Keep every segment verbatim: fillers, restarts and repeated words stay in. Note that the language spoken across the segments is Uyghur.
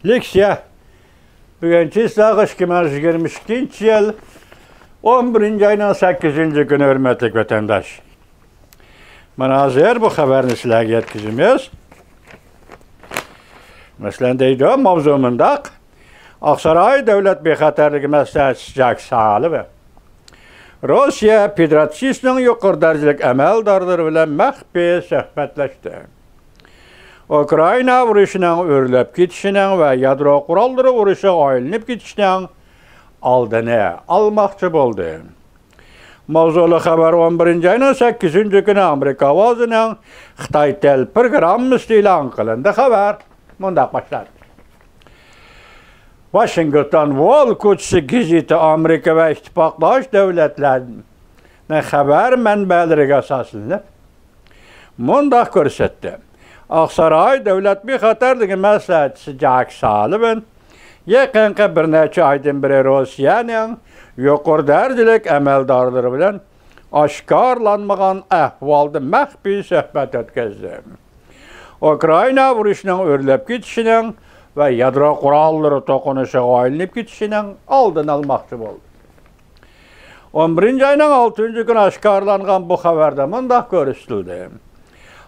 لېكسىيە. بۈگۈن چىسلاغا ئىككى مىڭ يىگىرمە ئىككىنچى يىل ئون بىرىنچى ئاينىڭ سەككىزىنچى كۈنى، ھۆرمەتلىك ۋەتەنداش. مانا ھازىر بۇ خەۋەرنى سىلەرگە يەتكۈزىمىز. مەسىلەن، دەيدۇ، ماۋزۇ مۇنداق. ئاقساراي دۆلەت بىخەتەرلىكى مەسلىھەتچىسى جاك سالىۋان روسىيە فېدېراتسىيىسىنىڭ يۇقىرى دەرىجىلىك ئەمەلدارلىرى بىلەن مەخپىي سۆھبەتلەشتى. ئۇكرائىنا ئۇرۇشىنىڭ ئۆرلەپ كېتىشىنىڭ ۋە يادرو قوراللىرى ئۇرۇشىغا ئايلىنىپ كېتىشىنىڭ ئالدىنى ئالماقچى بولدى. ماۋزۇلۇق خەۋەر ئون بىرىنچى ئاينىڭ سەككىزىنچى كۈنى ئامېرىكا ئاۋازىنىڭ خىتاي تېل پروگراممىسىدا ئېلان قىلىندى. خەۋەر مۇنداق باشلاندى. ۋاشىنگتون، ۋول كوچىسى گېزىتى ئامېرىكا ۋە ئىتتىپاقداش دۆلەتلەرنىڭ خەۋەر مەنبەلىرىگە ئاساسلىنىپ، مۇنداق كۆرسەتتى. ئاقساراي دۆلەت بىخەتەرلىكى مەسلىھەتچىسى جاك سالىۋان يېقىنقى بىر نەچچە ئايدىن بېرى روسىيەنىڭ يۇقىرى دەرىجىلىك ئەمەلدارلىرى بىلەن ئاشكارىلانمىغان ئەھۋالدا مەخپىي سۆھبەت ئۆتكۈزدى. ئۇكرائىنا ئۇرۇشىنىڭ ئۆرلەپ كېتىشىنىڭ ۋە يادرو قوراللىرى توقۇنۇشىغا ئايلىنىپ كېتىشىنىڭ ئالدىنى ئالماقچى بولدى. ئون بىرىنچى ئاينىڭ ئالتىنچى كۈنى ئاشكارىلانغان بۇ خەۋەردە مۇنداق كۆرسىتىلدى.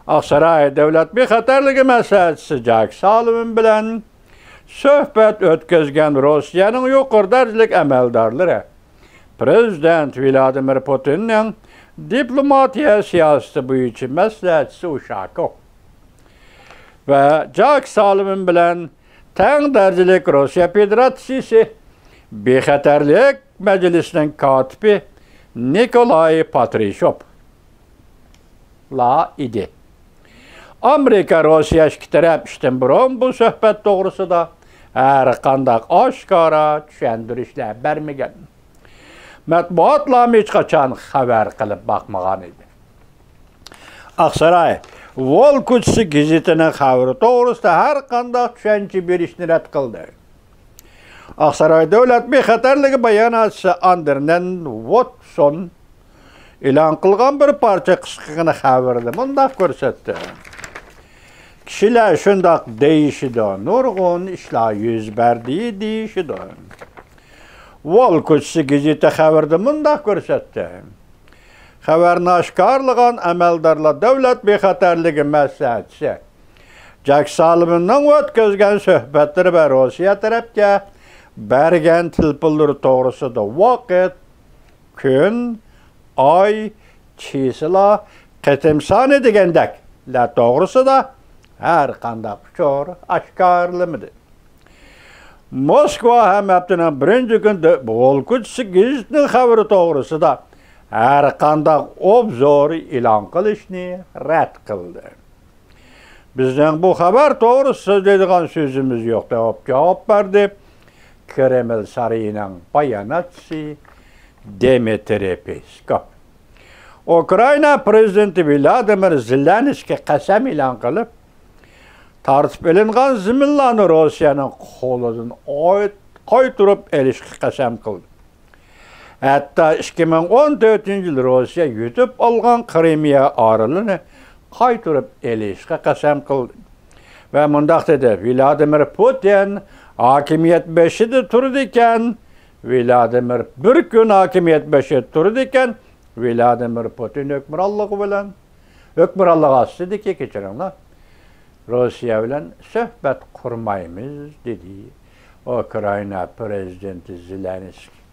ئاقساراي دۆلەت بىخەتەرلىكى مەسلىھەتچىسى جاك سالىۋان بىلەن سۆھبەت ئۆتكۈزگەن روسىيەنىڭ يۇقىرى دەرىجىلىك ئەمەلدارلىرى پرېزىدېنت ۋلادىمىر پۇتىننىڭ دىپلوماتىيە سىياسىتى بويىچە مەسلىھەتچىسى ئۇشاكوف ۋە جاك سالىۋان بىلەن تەڭ دەرىجىلىك روسىيە فېدېراتسىيىسى بىخەتەرلىك مەجلىسىنىڭ كاتىپى نىكولاي پاترىشوف لا ئىدى. ئامېرىكا روسىيە ئىككى تەرەپ ئىشتىن بۇرۇن بۇ سۆھبەت توغرىسىدا ھەر قانداق ئاشكارا چۈشەندۈرۈشلەر بەرمىگەن. مەتبۇئاتلارمۇ ھېچقاچان خەۋەر قىلىپ باقمىغان ئىدى. ئاقساراي ۋول كوچىسى گېزىتىنىڭ خەۋىرى توغرىسىدا ھەر قانداق چۈشەنچە بېرىشنى رەت قىلدى. ئاقساراي دۆلەت بىخەتەرلىكى باياناتچىسى ئاندرېنەن ۋوتسون ئېلان قىلغان بىر پارچە قىسقىغىنە خەۋىرىدە مۇنداق كۆرسەتتى. كىشىلەر شۇنداق دېيىشىدۇ، نۇرغۇن ئىشلار يۈز بەردى دېيىشىدۇ. ۋول كوچىسى گېزىتى خەۋىرىدە مۇنداق كۆرسەتتى. خەۋەرنى ئاشكارىلىغان ئەمەلدارلار دۆلەت بىخەتەرلىكى مەسلىھەتچىسى جاك سالىۋاننىڭ ئۆتكۈزگەن سۆھبەتلىرى ۋە روسىيە تەرەپكە بەرگەن تېلېفونلىرى توغرىسىدا ۋاقىت، كۈن، ئاي، چىسلا، قېتىم سانى دېگەندەكلەر توغرىسىدا ھەر قانداق ئۇچۇر ئاشكارىلىمىدى. موسكۋا ھەم ھەپتىنىڭ بىرىنچى كۈنىدە ۋول كوچىسى گېزىتىنىڭ خەۋىرى توغرىسىدا ھەر قانداق ئوبزور ئېلان قىلىشنى رەت قىلدى. بىزنىڭ بۇ خەۋەر توغرىسىدا سۆزلەيدىغان سۆزىمىز يوق، دەپ جاۋاب بەردى كرېمل سارىيىنىڭ باياناتچىسى دىمىترىي پېسكوف. ئۇكرائىنا پرېزىدېنتى ۋلادىمىر زېلېنسكىي قەسەم ئېلان قىلىپ، تارتىپ ئېلىنغان زېمىنلارنى روسىيەنىڭ قولىدىن ئايت-، قايتۇرۇپ ئېلىشقا قەسەم قىلدى. ھەتتا ئىككى مىڭ ئون تۆتىنچى يىل روسىيە يۇتۇپ ئالغان قىرىمىيە ئارىلىنى قايتۇرۇپ ئېلىشقا قەسەم قىلدى. ۋە مۇنداق دېدى، ۋلادىمىر پۇتىن ھاكىمىيەت بېشىدا تۇرىدىكەن، ۋلادىمىر بىر كۈن ھاكىمىيەت بېشىدا تۇرىدىكەن، ۋلادىمىر پۇتىن ھۆكۈمرانلىقى بىلەن، ھۆكۈمرانلىقى ئاستىدىكى، كەچۈرۈڭلار، روسىيە بىلەن سۆھبەت قۇرمايمىز، دېدى ئۇكرائىنا پرېزىدېنتى زېلېنسكىي.